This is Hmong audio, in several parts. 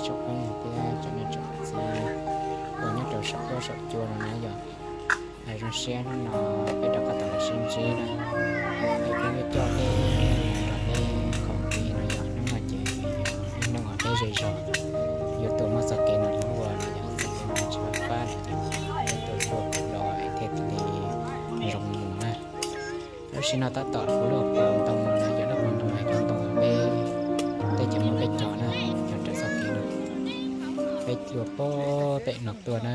Tsoom phooj ywg thiab tsoom niam tsoom txiv uas nyob rau saum huab saum cua no na yog, zoo siab hnub no peb rov qab tau los sib ntsib na. Es kuv yuav coj peb rau peb qhov kev no yog hnub no ces yog ib hnub uas peb zej zog yuav tuaj muab txoj kev no ua no yog txoj kev no tsis pab pab no ces peb tuaj luaj kom los es thiaj li zoo mus na. Lub sij no tab tom kuv luaj pom ntoo no na yog lub pom ntoo no cov ntoo peb teb chaws Hmoob peb cog na, cog raws txoj kev no. Peb luaj puag pem no tuaj na,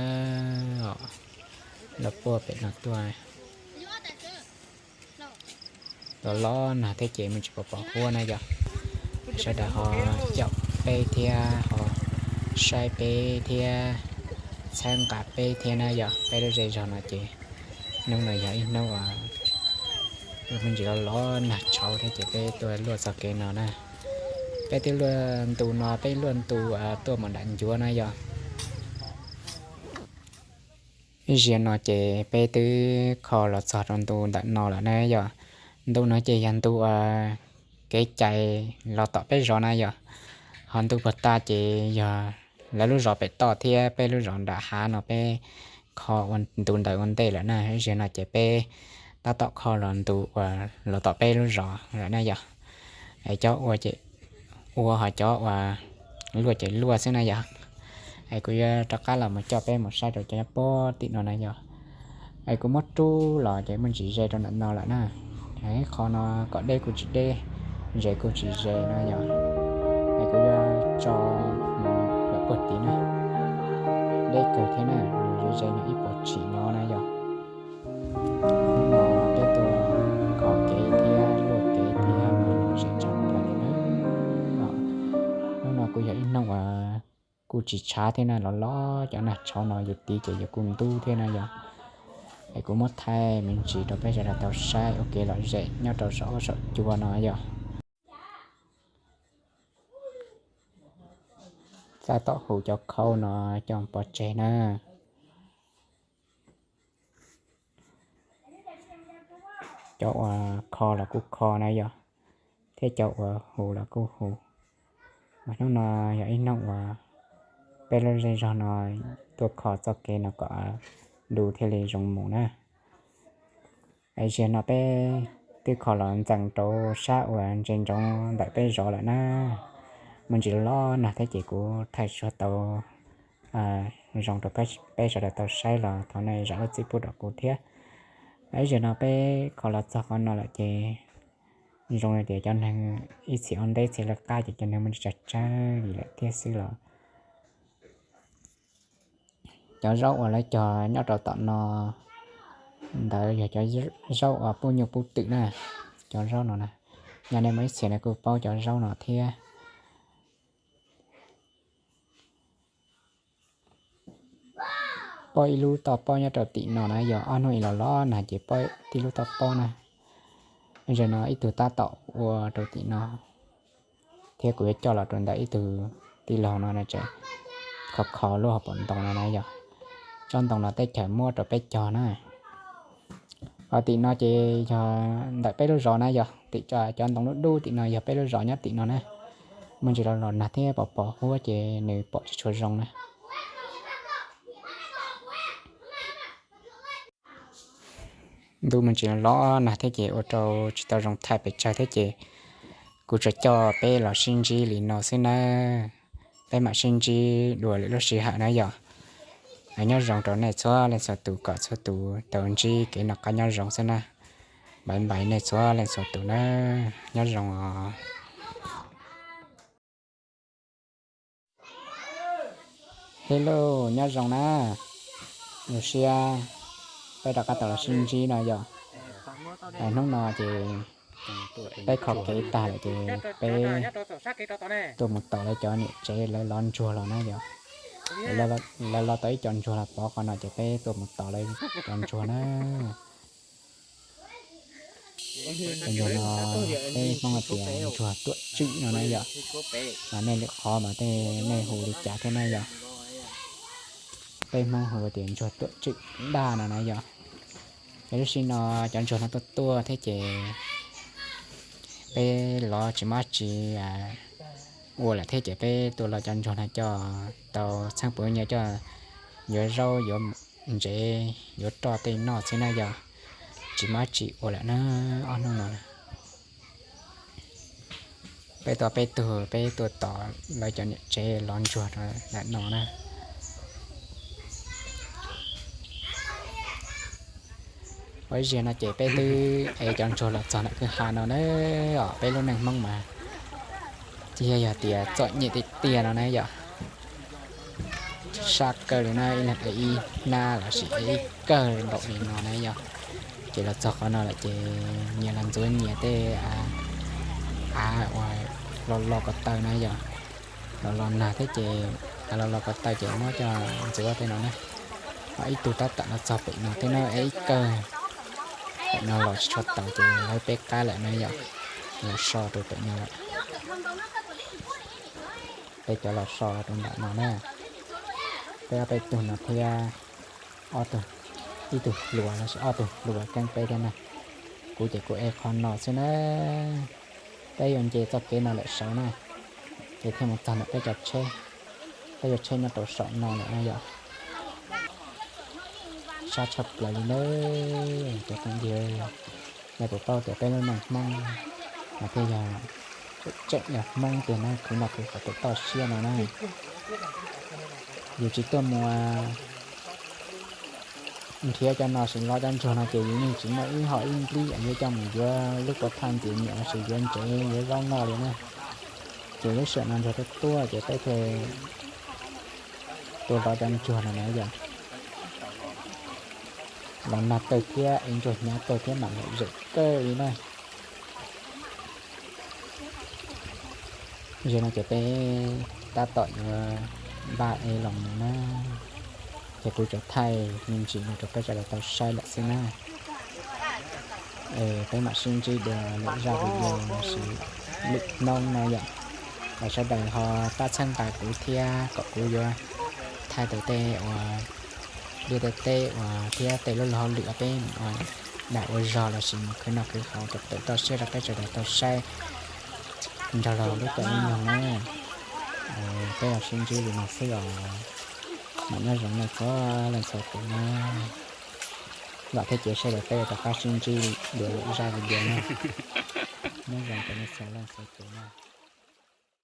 luaj puag pem no tuaj. Los los nag thiab ces me ntsis pom pom huab na yog. Sawv daws ho caum peb thiab ho saib peb thiab txhawb nqa peb thiab na yog. Peb lub zej zog no ces hnub no yog ib hnub uas me ntsis los los nag tshauv thiab ces peb tuaj luaj txoj kev no na. Peb twb luaj ntu no, peb luaj ntu tuaj mus nram ncuav na yog. Ib zaug no ces peb twb kho los txog rau ntu ntawm no lawm na yog. Ntu no ces yog ntu uas kev cai los tom peb zos na yog. Ho ntu puag ta ces yog lawv lub zos pem toj thiab peb lub zos nram hav no peb kho ua ntu ntawd ua ntej lawm na. Ib zaug no ces peb tab tom kho los ntu uas los tom peb lub zos lawm na yog. Es cov ua ces ua, ho cov uas luaj ces luaj xwb na yog. Es kuv yuav rov qab los mus coj peb mus saib rau cov nyob puag tim no na yog. Es kuv muab rub los ces muaj ntsis ze rau ntawm no lawm na. Qhov no kom deb kuj tsis deb, ze kuj tsis ze na yog. Es kuv yuav tso mus lawm puag tim na. Deb kawg thiab na, nws ze ze nyob ib puag tim no na yog. Hnub no peb tuaj kho kev thiab luaj kev thiab mas lom zem tshaj plaws li na. Hnub no kuj yog ib hnub uas kuj tsis tshav thiab na, los los cov nag tshauv no yus tiv ces yus kuj ntub thiab na yog. Es kuv muab thaij me ntsis rau peb sawv daws tau saib ua kev lom zem nyob rau saum huab saum cua no yog. Tab tom hu cov khau no coj pov tseg na. Cov uas kho los kuj kho na yog, thiab cov uas hu los kuj hu. Mas hnub no yog ib hnub uas peb lub zej zog no tuaj kho txoj kev no kom ntu thiaj li zoo mus na. Es zaum no peb twb kho los ntxees rau sab uas ntsia ntsoov ntawm peb zos lawm na. Me ntsis los nag thiab ces kuv thaij tsis tau zoo rau peb sawv daws tau saib los thov nej zam lub txim pub rau kuv thiab. Es zaum no peb kho los txog qhov no lawm ces zoo li tias cov neeg ib txhis ua ntej txhis lawv qab ces cov neeg muaj ntsis tsawg tsawg li lawm thiab xwb los. Cov zaub uas lawv cog nyob rau tom no ntawd yog cov zaub uas pub nyuj pub twm na. Cov zaub no na, nyob nej muaj ib txhia nej kuj paub cov zaub no thiab. Pob ib lub toj pob nyob rau tim no na yog, ob hnub ib los los nag ces pob tib lub toj pob na. Zaum no ib tug tab tom ua rau tim no, thiab kuv yuav coj los rau ntawm ib tug tij laug no na, tseem kho kho lub hauv paus ntoo no na yog. Tsob ntoo no teb chaws muab rau peb cog na. Ho tim no ces yog ntawm peb lub zos na yog, tim cov ntoo dub dub tim no yog peb lub zos nyob tim no na. Muaj ntsis los los nag thiab pom pom huab ces nws pom tsis tshua zoo na. Ntu me ntsis los los nag thiab ces ua rau tsis tau zoo thaij pes tsawg thiab ces kuv tsuas coj peb los sib ntsib li no xwb nawb. Peb mam sib ntsib dua lwm lub sij hawm na yog. Nyob zoo rau nej txhua leej txhua tus, kom txhua tus tau ntsib kev noj qab nyob zoo xwb na. Bye bye nej txhua leej txhua tus na. Nyob zoo os. Hello, nyob zoo na. Zoo siab peb rov qab tau los sib ntsib no yog. Hnub no ces peb kho kev tag lawm ces peb tuaj mus tom lawv cov niam tsev lawv lov ntsuag los na yog. Lawv lov tau ib co ntsuag los pov qhov no ces peb tuaj mus tom lawv cov ntsuag na. Ntsuag no peb Hmoob hais tias ntsuag tuam tswm no na yog. Mas nej lwm qhov mas tej nej hu li cas thiab na yog. Peb Hmoob hu tias ntsuag tuam tswm daj no na yog. Ces lub sij no cov ntsuag no tuaj tuaj thiab ces peb lov tsis muaj dab tsi ua lawm thiab ces peb tuaj los cov ntsuag no coj tau txheeb puv nyiaj coj yuav zaub yuav ntsev yuav roj tej noj xwb na yog, tsis muaj dab tsi ua lawm na. Ob hnub no peb tuaj peb tug, peb tuaj tos lawv cov niam tsev los ntsuag rau ntawm no na. Ua ib zaug no ces peb twb ev cov ntsuag los txog ntawm kwj ha no na. Os, peb lub neej Hmoob mas tsis yog, yog tias txom nyem tiag tiag no na yom. Sab kawg li na, ib leeg ev ib hnab lossis ev ib kawg npaum li no na yom. Ces los txog qhov no lawm ces nyias los ntxuav nyias tej av uas los los ko taw na yom. Los los nag thiab ces av los los ko taw ces muab coj ntxuav tej no na. Ho ib tug tab tom los txog pem no thiab na, ev ib kawg pem no los tsis tshua taus ces lawv peb qab lawm na yom. Los so rau pem no lawm. Peb cov los so los rau ntawm no na. Peb ob peb tug no thiab, ob tug, ib tug hluas lossis ob tug hluas keeb peb thiab na. Kuv ces kuv ev qhov no xwb na. Peb yuav nce txoj kev no lawm saud na, ces thiaj mus txog ntawm peb cov tsheb. Peb yuav tsheb nyob rau saum no lawm na yom. Sab tshaj plaws li na. Cov phooj ywg, nej puas paub tias peb lub neej Hmoob mas thiaj yog tseem yog Hmoob tiag na, khwv noj khwv haus pem toj siab no na. Yus tsis tuaj mus nrhiav cov no sim los cov ntsuag no ces yus yeej tsis muaj ib hom ib nplib yuav coj mus yuav lub puav thaj ntxiv nyiam lossis yuav ntsev yuav zaub noj li na. Ces lub sij hawm no ntsuag tuaj tuaj ces peb thiaj tuaj los cov ntsuag no na yom. Los nag kawg thiab ev ntsuag hnyav kawg thiab mam lom zem kawg li na. Zaum no ces peb tab tom yuav npaj ev los mus na, ces kuv tsuas thaij me ntsis no rau peb sawv daws tau saib lawm xwb na. Peb mam sib ntsib dua lwm zaj video lossis lwm hnub no yom. Los sawv daws ho pab txhawb nqa kuv thiab kom kuv yuav thaij tau tej uas liaj tej teb uas thiab tej lub luag hauj lwm peb mus ua dag ua zog lossis mus khwv noj khwv haus rau pem toj siab rau peb sawv daws tau saib nrog rau lub caij lub nyoog na. Peb los sib ntsib li no xwb os. Mam nyob zoo nej txhua leej txhua tus na. Vam thiab cia siab tias peb yuav rov qab sib ntsib dua lwm zaj video na. Nyob zoo rau nej txhua leej txhua tus na.